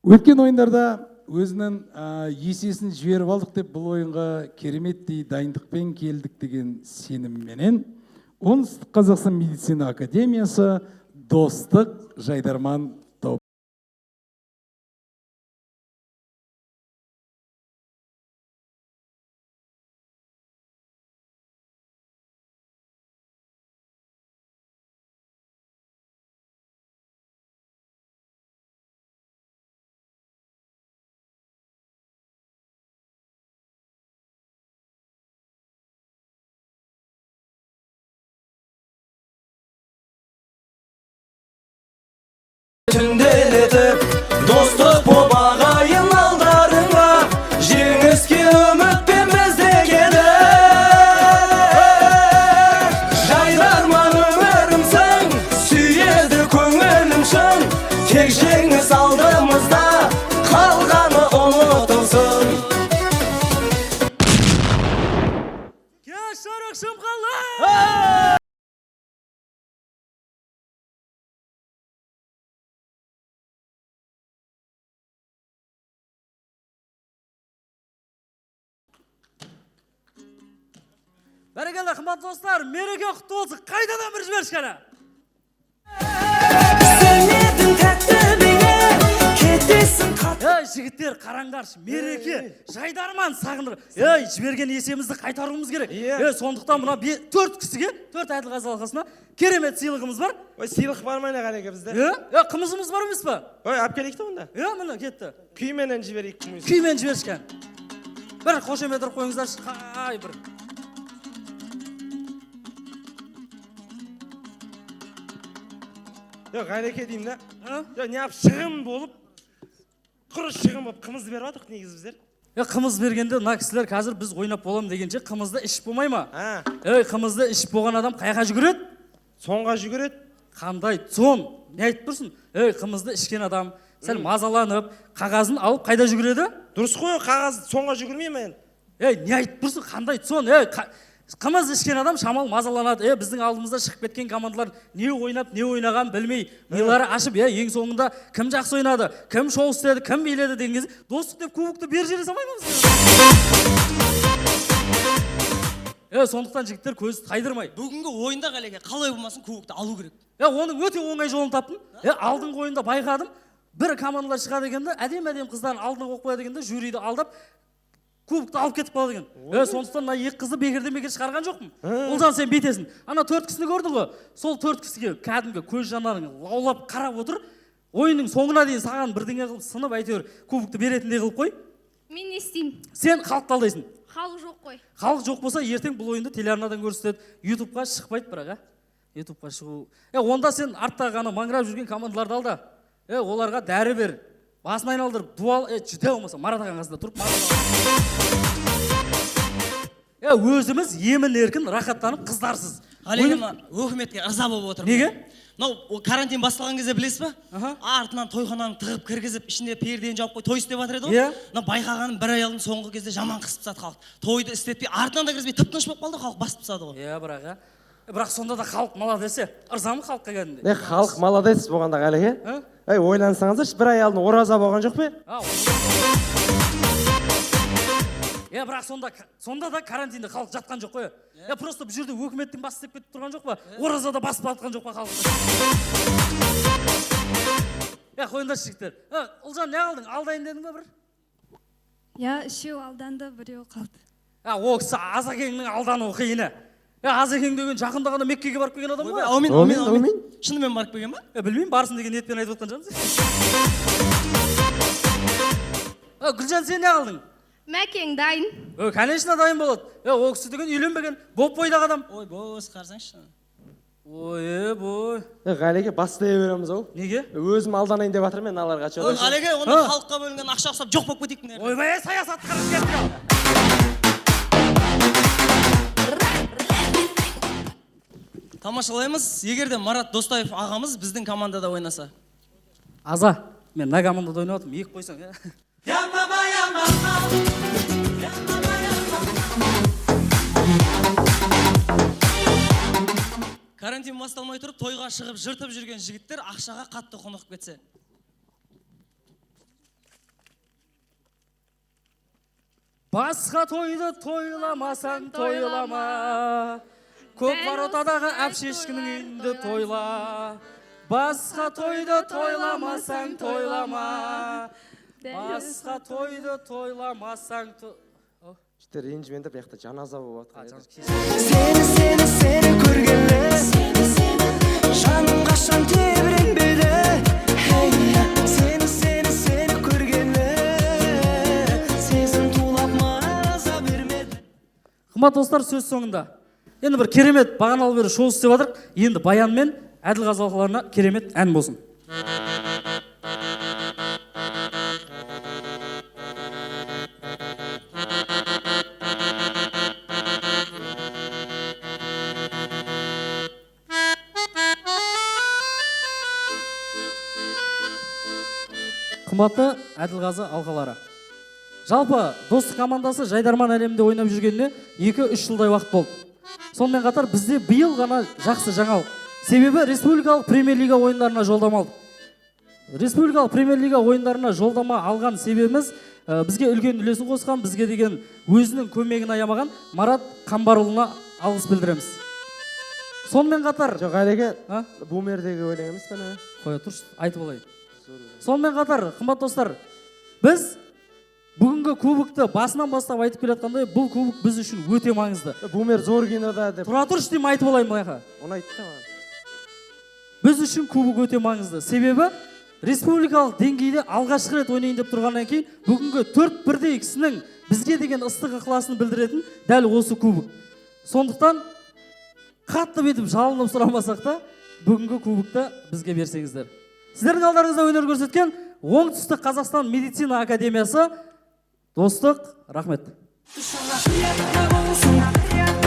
Өткен ойындарда өзінің есесін жіберіп алдық деп, бұл ойынға кереметтей дайындықпен келдік деген сенімменен Оңтүстік Қазақстан медицина академиясы, Достық, Жайдарман топ. Түнделетіп Достық боп ағайын алдарыңа, жеңіске үмітпен біз де келдік. Жайдарман өмірімсің, сүйеді көңілім шын. Тек жеңіс алдымызда, қалғаны ұмытылсын. Кеш жарық, Шымқала! Бәрекелді, қымбатты достар, мереке құтты болсын! Қайтадан бір жіберші, кәне! Сен едің тәтті бейне, кетесің қатты. Ей, жігіттер, қараңдаршы, мереке, Жайдарман сағындыр. Ей, жіберген есемізді қайтаруымыз керек. Иә. Ей, сондықтан мына төрт кісіге, төрт әділқазы алқасына керемет сыйлығымыз бар. Ой, сыйлық бар ма, не, Ғалеке, бізде? Е, е, қымызымыз бар емес па? Ой, алып келейік та онда. Е, міне, кетті. Күйменен жіберейік, қымыз. Күймен жіберші, кәне. Бір қошемет ұрып қойыңыздаршы, қай бір. Жоқ, Ғалеке деймін да. А? Жоқ, неғып шығын болып, құр шығын болып қымыз беріп жатырық негізі біздер? Е, қымыз бергенде мына кісілер қазір біз ойнап боламын дегенше қымызды ішіп болмай ма? А. Ей, қымызды ішіп болған адам қайға жүгіреді? Соңға жүгіреді. Қандай цон, не айтып тұрсың? Ей, қымызды ішкен адам сәл мазаланып, қағазын алып қайда жүгіреді? Дұрыс қой, қағаз соңға жүгірмей ме енді? Ей, не айтып тұрсың, қандай цон? Ей, қымыз ішкен адам шамалы мазаланады. Е, біздің алдымызда шығып кеткен командалар не ойнап, не ойнағанын білмей, милары ашып, е, ең соңында кім жақсы ойнады, кім шоу істеді, кім биледі деген кезде Достық деп кубокты бері жібере салмай ма бізге? Е, сондықтан, жігіттер, көз тайдырмай. Бүгінгі ойында, Ғалеке, қалай болмасын кубокты алу керек. Е, оның өте оңай жолын таптым. Е, алдыңғы ойында байқадым, бір командалар шығады екен да, әдемі әдемі қыздарын алдына қойып қояды екен да, жюриді алдап кубокты алып кетіп қалады екен. Е, сондықтан мына екі қызды бекерден бекер шығарған жоқпын. Ұлжан, сен бүйтесің, ана төрт кісіні көрдің ғой, сол төрт кісіге кәдімгі көз жанарың лаулап қарап отыр. Ойынның соңына дейін саған бірдеңе қылып сынып, әйтеуір кубокты беретіндей қылып қой. Мен не істеймін? Сен халықты алдайсың. Халық жоқ қой. Халық жоқ болса, ертең бұл ойынды телеарнадан көрсетеді, Ютубқа шықпайды. Бірақ, а, Ютубқа шығу. Е, онда сен арттағы ана маңырап жүрген командаларды ал да, е, оларға дәрі бер, басын айналдырып дуал. Е, жүде болмаса Марат ағаның қасында тұрып, Марат аға. Е, өзіміз емін еркін рахаттанып, қыздарсыз. Ғалеке, мына өкіметке ырза болып отырмын. Неге? Мынау о карантин басталған кезде, білесіз ба, Аха. артынан тойхананы тығып кіргізіп, ішінде пердені жауып қой, той істеп жатыр еді ғой. Иә. Мына байқағаным, бір ай алдын, соңғы кезде жаман қысып тастады халық, тойды істетпей, артынан да кіргізбей, тып тыныш болып қалды, халық басып тастады ғой. Иә, бірақ, ә, бірақ сонда да халық молодец, е, ырзамын халыққа кәдімгідей. Не, халық молодец болғанда, Ғалеке. А? Ей, ойлансаңыздаршы, бір ай алдын ораза болған жоқ па? А, е, бірақ сонда да карантинде халық жатқан жоқ қой. Е, просто бұл жерде өкіметтің басы істеп кетіп тұрған жоқ па? Оразада басып жатқан жоқ па халықты? Е, қойыңдаршы, жігіттер. Е, Ұлжан, не қылдың, алдайын дедің ба бір? Иә, үшеу алданды, біреу қалды. А, ол кісі Азакеңнің алдануы қиын. Е, Азакең деген жақында ғана Меккеге барып келген адам ғой. Әумин, Әумин, әумин, әумин. әумин. Шынымен барып келген ба? Е, білмеймін, барсын деген ниетпен айтып отқан шығармыз. Е, Гүлжан, сен не қылдың? Мәкең дайын. Е, конечно, дайын болады. Е, ол кісі деген үйленбеген, боп бойдақ адам. Ой, бос қарасаңшы. Ой, бой. Е, Ғалеке, бастай береміз ау. Неге? Өзім алданайын деп жатырмын мен аналарға. Ой, Че? Ғалеке, онда А? халыққа бөлінген ақша ұқсап жоқ болып кетейік мына жерде. Ойбай, саясат қырып кетті. Тамашалаймыз, егер де Марат Достаев ағамыз біздің командада ойнаса. Аза, мен мына командада ойнап жатырмын, екі қойсаң, иә. Я мама, я мама. Карантин басталмай тұрып тойға шығып жыртып жүрген жігіттер ақшаға қатты құнығып кетсе. Басқа тойды тойламасаң, тойлама. Көк Дәл воротадағы осындай әпшешкінің тойлар үйінде тойла. Басқа тойды тойламасаң, тойлама. Дәл Басқа тойды тойламасаң Жігіттер, ренжімеңдер, бұл жақта жаназа болып жатқан еді. Сені, сені, сені көргелі жаным қашан тебіренбеді. Хей, сені, сені, сені көргелі сезім тулап маза бермеді. Қымбат достар, сөз соңында енді бір керемет, бағаналы бері шоу істеп жатырық, енді Баян мен Әділқазы алқаларына керемет ән болсын. Қымбатты Әділқазы алқалары, жалпы Достық командасы жайдарман әлемінде ойнап жүргеніне 2-3 жылдай уақыт болды. Сонымен қатар бізде биыл ғана жақсы жаңалық, себебі республикалық премьер лига ойындарына жолдама алдық. Республикалық премьер лига ойындарына жолдама алған себебіміз бізге үлкен үлесін қосқан, бізге деген өзінің көмегін аямаған Марат Қамбарұлына алғыс білдіреміз. Сонымен қатар Жоқ, Әлеке, А? Бумердегі өлең емес пе не? Қоя тұршы, айтып алайын. Сонымен қатар, қымбат достар, біз бүгінгі кубокты басынан бастап айтып келе жатқандай, бұл кубок біз үшін өте маңызды. Бумер зор кинода деп. Тұра тұршы деймін, айтып алайын былайға. Ұнайды да маған. Біз үшін кубок өте маңызды, себебі республикалық деңгейде алғашқы рет ойнайын деп тұрғаннан кейін бүгінгі төрт бірдей кісінің бізге деген ыстық ықыласын білдіретін дәл осы кубок. Сондықтан қатты бүйтіп жалынып сұрамасақ та, бүгінгі кубокты бізге берсеңіздер. Сіздердің алдарыңызда өнер көрсеткен Оңтүстік Қазақстан медицина академиясы, Достық. Рахмет. Приятно болсын.